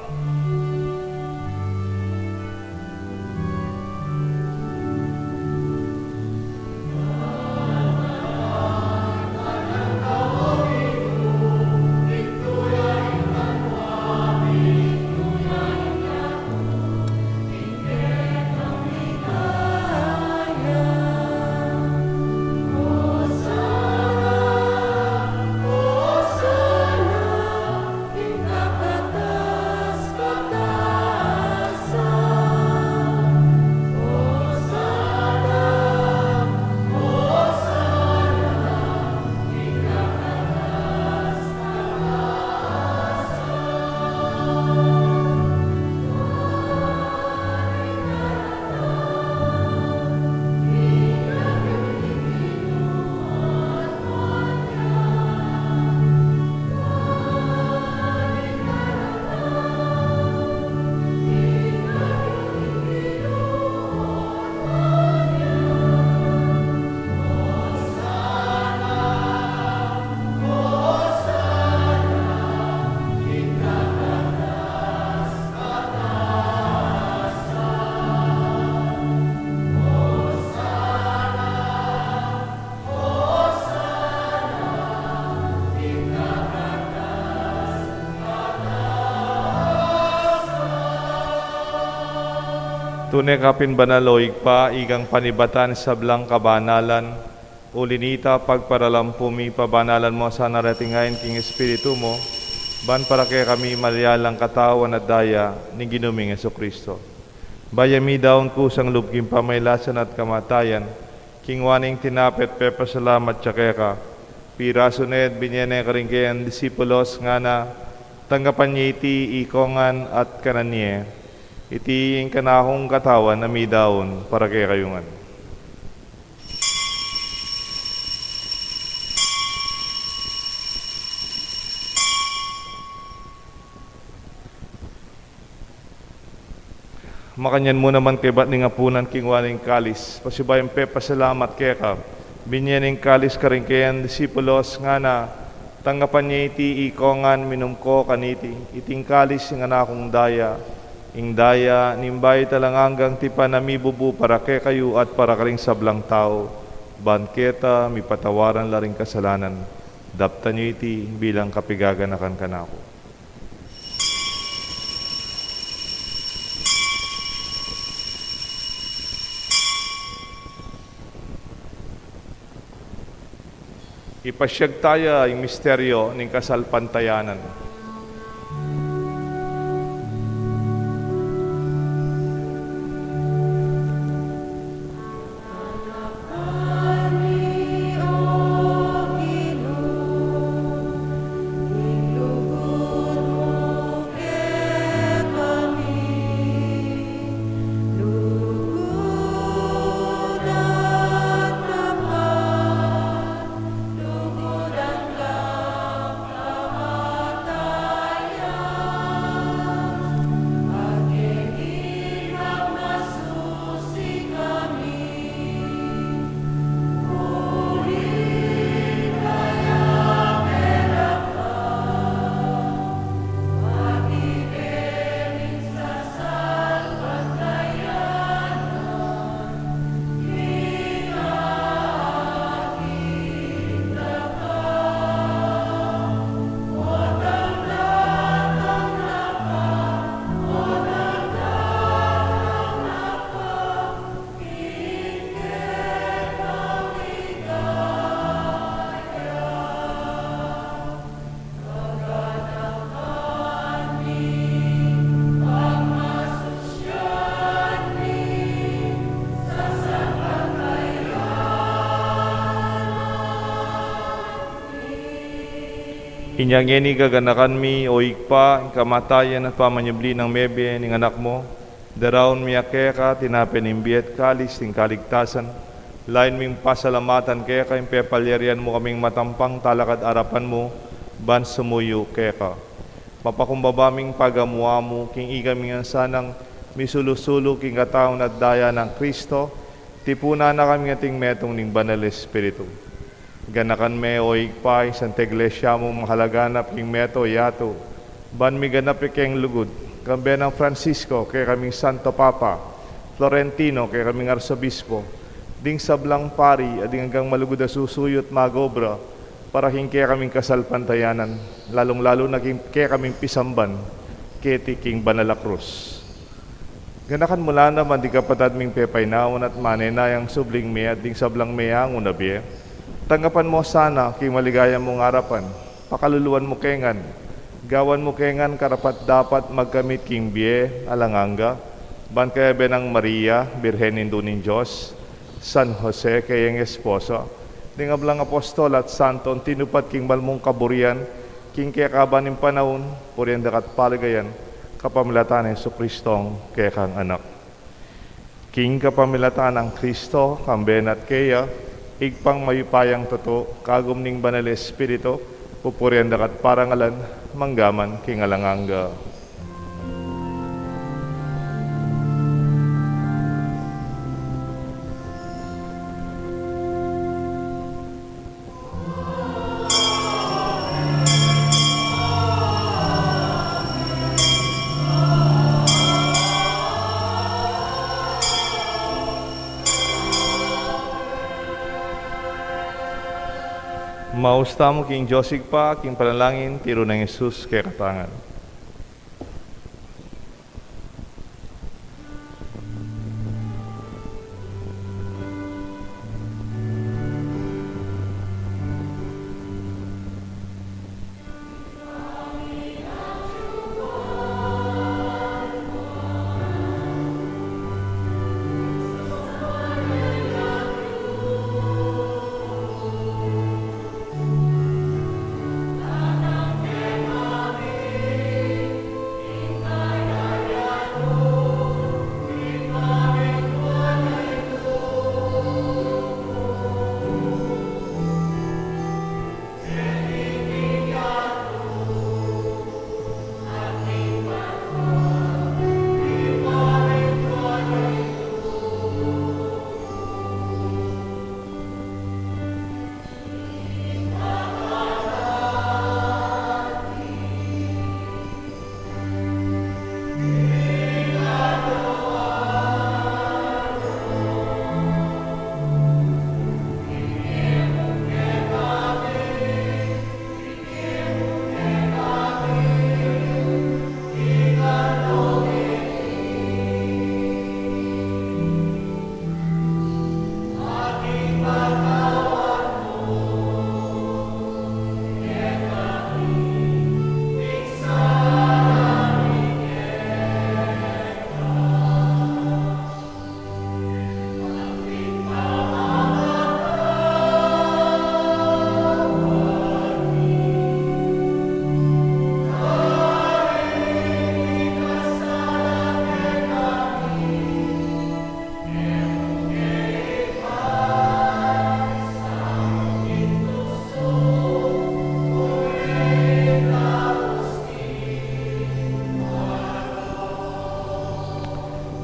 Tune ka pin banal, o Ibpa, ikang panibatan sablang kabanalan. Uli nita, pagparalampu mi, pabanalan mu sana reting ain king Espiritu mu, ban para kekami malyalang katawan at daya ning Ginu ming Jesucristo. Bayu mi daun kusang lub king pamailasan at kamatayan, kingwa ne ing tinape at pepasalamat ya keka, pirasu ne at binie ne karing keyang disipulos, ngana: Tanggapan ye iti ikongan at kanan ye. Iti ing kanakung katawan a midaun para kekayu ngan. Makanyan mu naman kaybat ning apunan, kingwa ne ing kalis, pasibayu yang pepasalamat keka, binie ne ing kalis karing keyang disipulos, ngana: Tanggapan ye iti ikongan, minum ko kaniti, iti ing kalis ning kanakung daya, ing daya ning bayu at alang anggang tipan a mibubu para kekayu at para karing sablang tau, ban keta mipatawaran la ring kasalanan. Daptan yu iti bilang kapigaganakan kanaku. Ipasiag taya ing misteryo ning kasalpantayanan. Inya ngeni gaganakan mi, o Ibpa, ing kamatayan at pamanyubli nang mebie ning Anak mu, daraun mi keka tinape ning bie at kalis ning kaligtasan. Lain ming pasalamatan keka ing pepalyarian mu kaming matampang talakad arapan mu ban sumuyu keka. Mapakumbaba ming pagamu-amu king ikami ngan sanang misulu-sulu king katawan at daya nang Kristo, tipunan na kami ngan king metung ning Banal Espiritu. Ganakan me, o Ibpa, ing Santa Iglesia mung mahalaganap king mabilug a yatu, ban miganap ya keng lugud, kambe nang Francisco, kekaming Santo Papa, Florentino, kekaming Arsobispo, ding sablang pari, at ding anggang malugud a susuyu at mag-obra, para king kekaming kasalpantayanan, lalung-lalu na king kekaming pisamban keti king banal a krus. Ganakan mu la naman ding kapatad ming pepainawan at manenayang subling mie at ding sablang meangu na bie. Tanggapan mu sana king maligaya mung arapan, pakaluluan mu ke ngan, gawan mu ke ngan karapat-dapat magkamit king bie alang angga, ban kayabe nang Maria, Birhen Indu ning Dios, San Jose, kayang esposo, ding sablang apostol at santo a tinupad king banal mung kaburian, king kekaban ning panaun, purian da ka at paligayan, kapamilatan nang Jesucristong kekang Anak. King kapamilatan nang Kristo, kambe na at keya, Ibpang mayupayang tutu, kagum ning Banal Espiritu, pupurian da ka at parangalan, mangga man king alang angga. Maus tamu king Dios Ibpa, king panalangin tiru nang Jesus kekatamu ngan.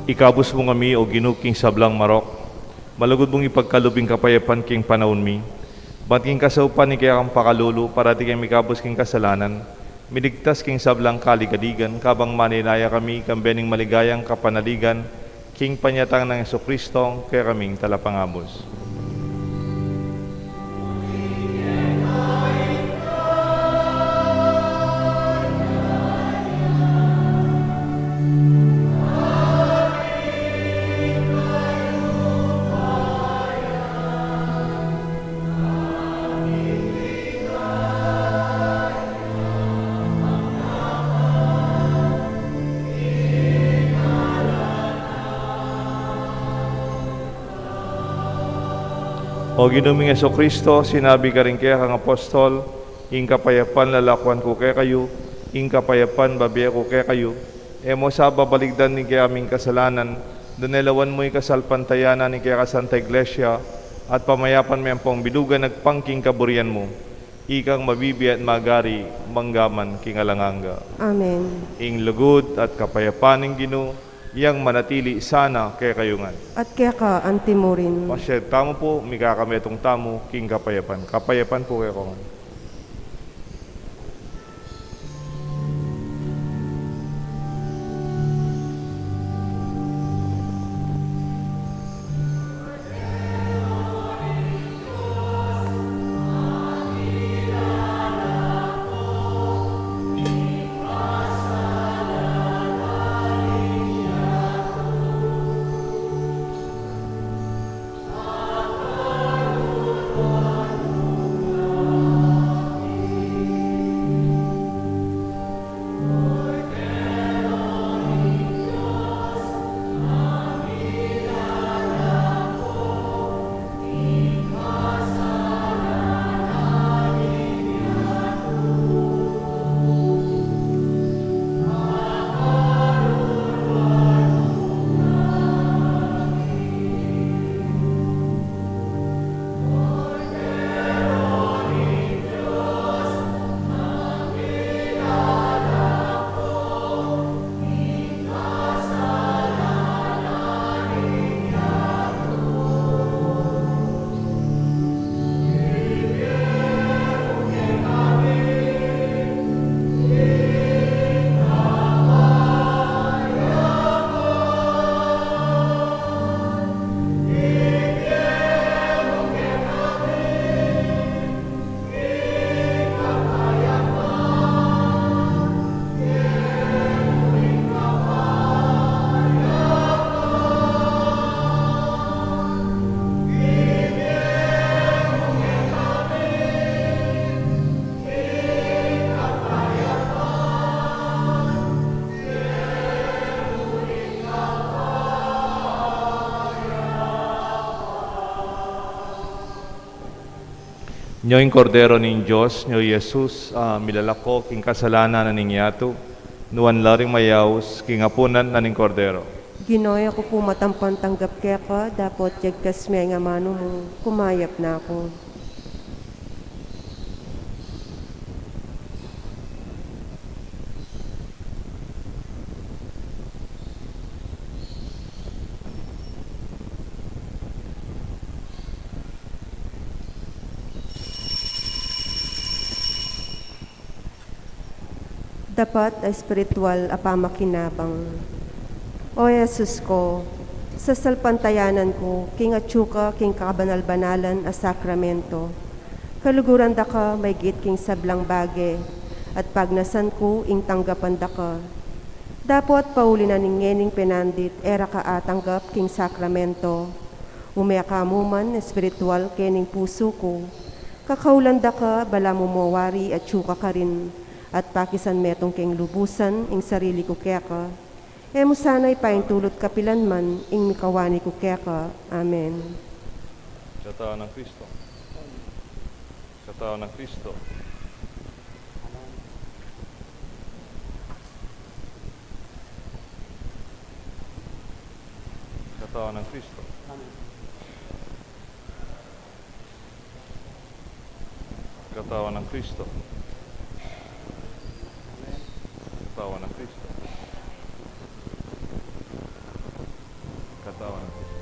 Ikabus mu kami, O Ginu, king sablang marok, malugud mung ipagkalub ing kapayapan king panaun mi, ban king kasaupan ning kekang pakalulu, parati kaming mikabus king kasalanan, miligtas king sablang kaligaligan, kabang manenaya kami, kambe ning maligayang kapanaligan, king panyatang nang Jesucristo, kekaming Talapangabus. O Ginu ming Jesucristo, sinabi mu karing kekang apostol, Ing kapayapan lalakuan ku kekayu, ing kapayapan bibie ku kekayu. E mu sa babaligdan ing kekaming kasalanan, nune lawan mu ing kasalpantayanan ning kekasanta Iglesia, at pamayapan me ampong bilugan agpang king kaburian mu. Ikang mabibie at magari, mangga man king alang angga. Amen. Ing lugud at kapayapan ning Ginu, yang manatili sana kekayu ngan. At keka antimurin. Pasiag tamu pu, mikakametung tamu king kapayapan. Kapayapan pu kekongan. Nyo ing Kordero ning Dios, nyo i Jesus, a milalako king kasalanan na ning yatu, nuan la ring mayaus king apunan na ning Kordero. Ginu, e ku pu matampan tanggap keka, dapot yagkas me ing amanu mu, kumayap na ku. Dapat a espiritual a pamakinabang. O Jesus ku, sasalpantayanan ku king atyu ka king kabanal-banalan a sakramento. Kaluguran da ka maygit king sablang bage, at pagnasan ku ing tanggapan da ka. Dapot pauli na ning ngening penandit e ra ka atanggap king sakramento, ume ka mu man espiritual kening pusu ku. Kakaulan da ka balamu mo wari atyu ka karin, at pakisan metung keng lubusan ing sarili ku keka. E mu sana ipaintulut kapilan man ing mikawani ku keka. Amen. Katawan nang Kristo. Katawan nang Kristo. Katawan nang Kristo. Katawan nang Kristo. Katawan nang Kristo. Katawan nang Kristo.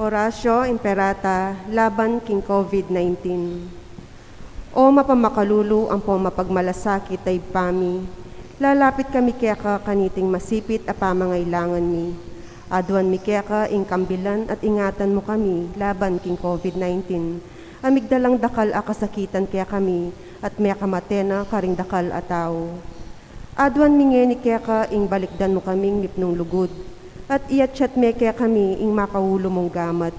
Oratio Imperata laban king COVID nineteen. O mapamakalulu ampong mapagmalasakit a Ibpa mi, lalapit kami keka kaniting masipit a pamangailangan mi. Aduan mi keka ing kambilan at ingatan mu kami laban king COVID nineteen, a migdalang dakal a kasakitan kekami at mekamate na karing dakal a tau. Aduan mi ngeni keka ing balikdan mu kaming mipnung lugud, at iatyat me kekami ing makaulu mung gamat.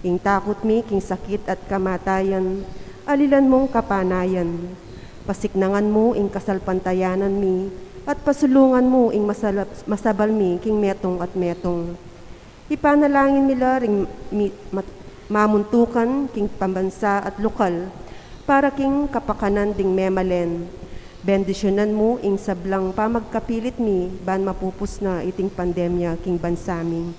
Ing takut mi king sakit at kamatayan, alilan mung kapanayan. Pasiknangan mu ing kasalpantayanan mi, at pasulungan mu ing masalap-, masabal mi king metung at metung. Ipanalangin mi la ring mi-, mat-, mamuntukan king pambansa at lokal para king kapakanan ding memalen. Bendisyunan mu ing sablang pamagkapilit mi ban mapupus na iting pandemya king bansa mi.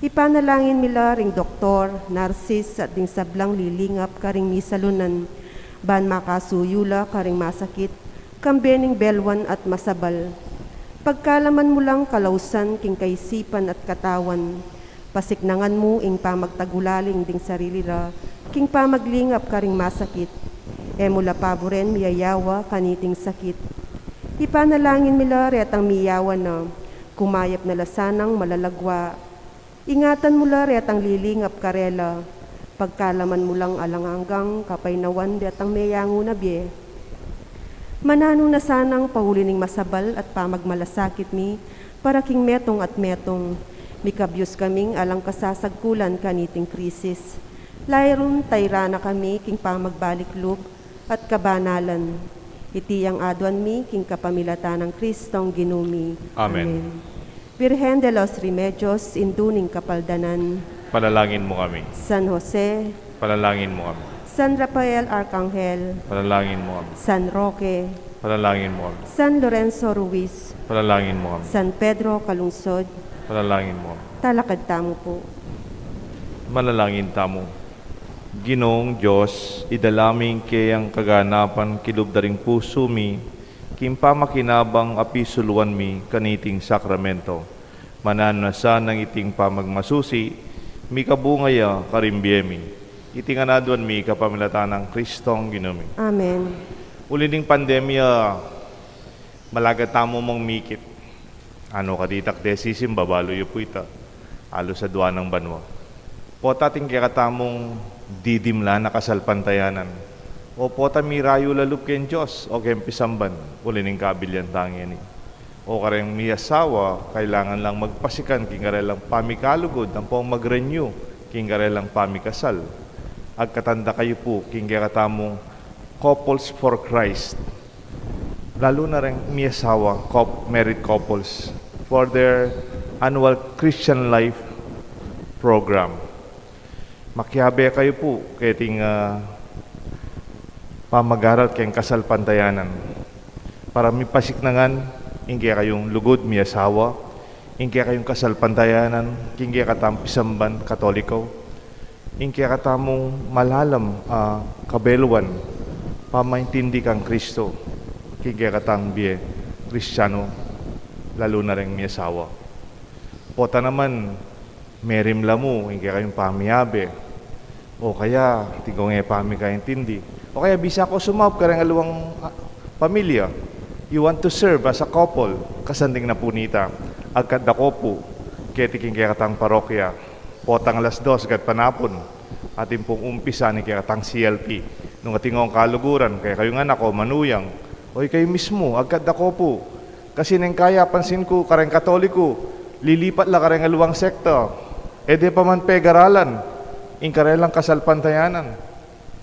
Ipanalangin mi la ring doktor, narsis at ding sablang lilingap karing misalunan ban makasuyu la karing masakit kambe ning belwan at masabal. Pagkalaman mu lang kalausan king kaisipan at katawan. Pasiknangan mu ing pamagtagulaling ding sarili ra king pamaglingap karing masakit. E mu la paburen miyayawa kaniting sakit. Ipanalangin mi la retang miyawa na, kumayap na la sanang malalagwa. Ingatan mu la retang lilingap karela, pagkalaman mu lang alang anggang kapaynawan detang meyangu na bie. Mananu na sanang pauli ning masabal at pamagmalasakit mi para king metung at metung. Mikabyus kaming alang kasasagkulan kaniting krisis. Lairun tayra na kami king pamagbalik lub at kabanalan. Iti yang aduan mi king kapamilatan nang Kristong Ginu mi. Amen. Amen. Virgen de los Remedios, Indu ning Kapaldanan. Panalangin mu kami. San Jose. Panalangin mu kami. San Rafael Arcangel. Panalangin mu kami. San Roque. Panalangin mu kami. San Lorenzo Ruiz. Panalangin mu kami. San Pedro Calungsod. Panalangin mu kami. Talakad tamu pu. Manalangin tamu. Ginung Dios, idala mi ing keyang kaganapan kilub da ring pusu mi, king pamakinabang a pisuluan mi kaniting sakramento. Mananu na sanang iting pamagmasusi, mikabunga ya karing bie mi. Iti ngan aduan mi kapamilatan nang Kristong Ginu mi. Amen. Uli ning pandemya, malaga tamu mang mikit. Ano ka ditak de sisimba, balu yu pu ita. Alus adua nang banua. Pota atin kekatamung didimlan a kasalpantayanan. O pota mirayu la lub keng Dios, o keng pisamban, uli ning kabilian tang ini. O kareng miyasawa, kailangan lang magpasikan king karelang pamikalugud, ampong mag-renew king karelang pamikasal. Agkatan da kayu pu king kekatamung Couples for Christ. Lalu na reng miyasawa, coup-, married couples, for their annual Christian Life program. Makiabe kayu pu keting, ah, pamagaral keng kasalpantayanan para mipasiknangan ing kekayung lugud miyasawa, ing kekayung kasalpantayanan king kekatang pisamban Katoliko, ing kekatamung malalam a kabeluan, pamaintindi kang Kristo, king kekatang bie Kristiano, lalu na reng miyasawa. Pota naman, merimla mu ing kekayung pamiabe, o kaya tingkong e pamikaintindi, o kaya bisa ko sumaup kareng aliwang, ah, pamilya. You want to serve as a couple, kasanting na pu nita, agkat da ko pu keti king kekatang parokya. Potang alas dos agkat panapun, atin pung umpisa ning kekatang C L P. Nung atin kong kaluguran, kekayung anak o manuyang, o ikayu mismu, agkat da ko pu. Kasi neng kaya pansin ku, kareng Katoliko, lilipat la kareng aliwang sekta. E de pa man pegaralan ing karelang kasalpantayanan.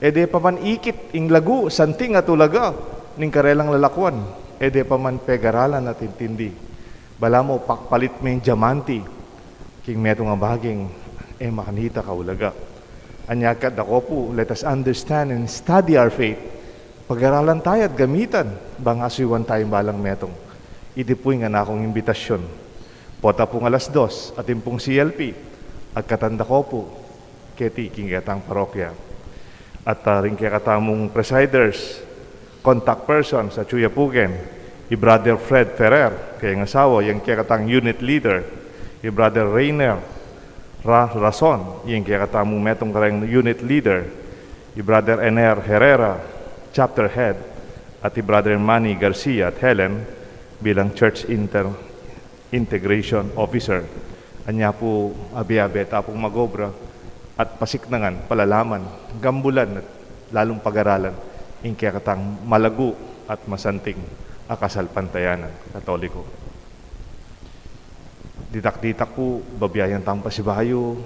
E de pa man ikit ing lagu, santing at ulaga ning karelang lalakuan. E de pa man pegaralan at intindi. Balamu pakpalit me ing diamante king metung a baging e makanita kaulaga. Anya agkat da ko pu, let us understand and study our faith. Pagaralan taya at gamitan, bang asuyuan taya ing balang metung. Iti pu ing kanakung imbitasyun. Pota pung alas dos, atin pung C L P, agkatan da ko pu keti king kekatang parokya. At, ah, ring kekatamung presiders, contact persons, atyu ya pu ken i Brother Fred Ferrer, keng asawa, yang kekatang unit leader, i Brother Rainer, Ra-, Rason, ing kekatamung metung kareng unit leader, i Brother Ener Herrera, chapter head, at i Brother Manny Garcia at Helen bilang church inter-, integration officer. Anya pu, abe-abe ta pung magobra at pasiknangan, palalaman, gambulan, at lalung pagaralan ing kekatang malagu at masanting a kasalpantayanan Katoliko. Ditak-ditak pu, babiayan tang pasibayu,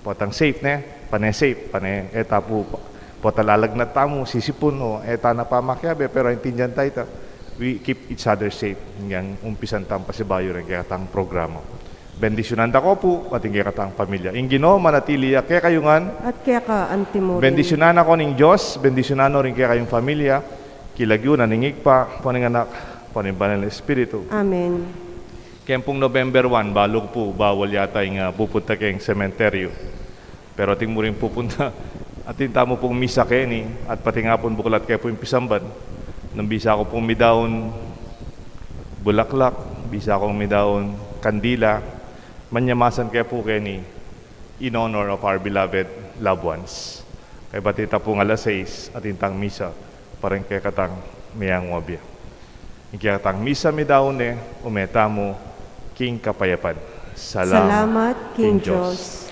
potang safe ne, pane safe, pane e ta pu, po-, pota lalagnat tamu, sisipun, o e ta na pamakiabe, pero aintindian ta ita, we keep each other safe. Yang umpisan tang pasibayu reng kekatang programa. Bendisyunan da ko pu, at ing kekatang pamilya. Ing Ginu manatili ya kekayu ngan. At keka antimurin. Bendisyunan ako ning Dios, bendisyunan no ring kekayung pamilya, king lagyu na ning Ibpa, ampo ning Anak, ampo ning Banal a Espiritu. Amen. Keng pung November one, balu ku pu, bawal yata ing, ah, pupunta keng sementeryu. Pero atin mu ring pupunta, atin tamu pung misa keni, at pati nga pung buklat ke pu ing pisamban. Nung bisa ku pung midaun bulaklak, bisa kung midaun kandila, manyamasan ke pu keni, in honor of our beloved loved ones. Kaybat ita pung alas sais, atin tang misa, para ing kekatang meangu a bie. Ing kekatang misa midaun ne, ume tamu king kapayapan. Salamat king Dios.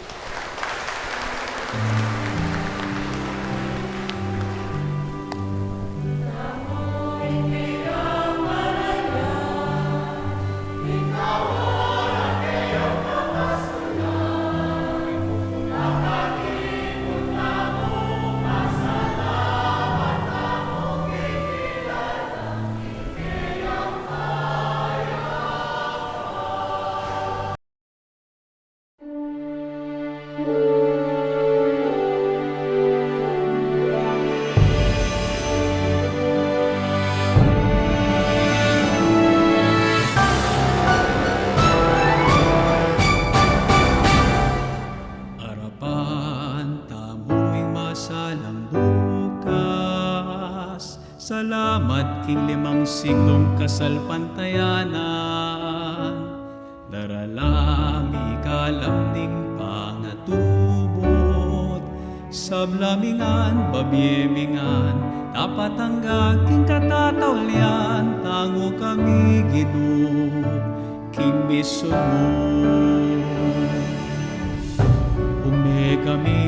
Arapan tamu ing masalang bukas. Salamat king limang siglung kasalpantayanan. Darala mi kalam ning pangatubud. Sabla mi ngan, babie mi ngan, dapat angga king katataulian, tangu kami Ginu king misun mu. Ume kami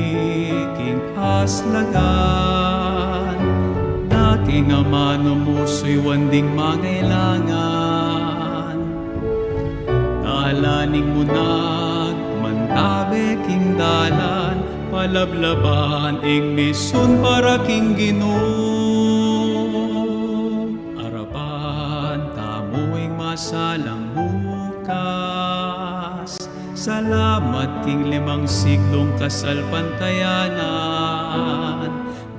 king kaslagan, na king amanu mu suyuan ding mangailangan. Dalan ning munag, mantabe king dalan, palablaban ing misun para king Ginu. Arapan tamu ing masalang bukas. Salamat king limang siglung kasalpantayanan.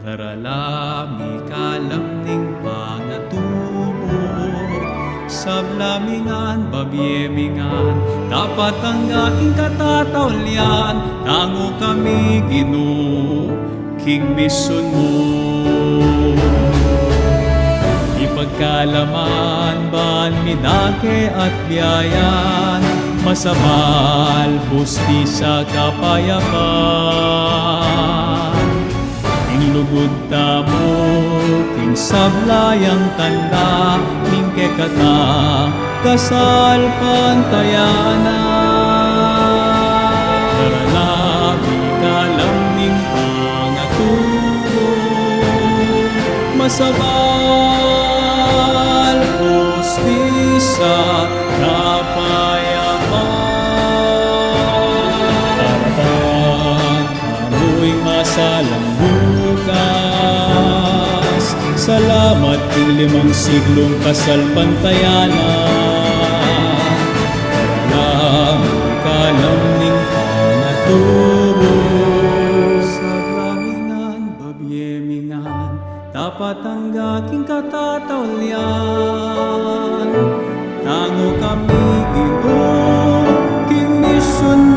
Darala mi kalam ning pangatubud. Sabla mi ngan, babie mi ngan, dapat angga king katataulian, tangu kami Ginu king misun mu. Ipagkalaman ban midake at biayan, masabal, hustisya, kapayapan. Ing lugud tamu king sabla yang tanda ning kekatang kasalpantayanan. Darala mi kalam ning pangatubud, masabal, hustisya, kapayapan. Arapan tamu ing masalang bukas. Salamat king limang siglung kasalpantayanan. Darala mi kalam ning pangatubud. Sabla mi ngan, babie mi ngan, dapat angga king katataulian, tangu kami Ginu king misun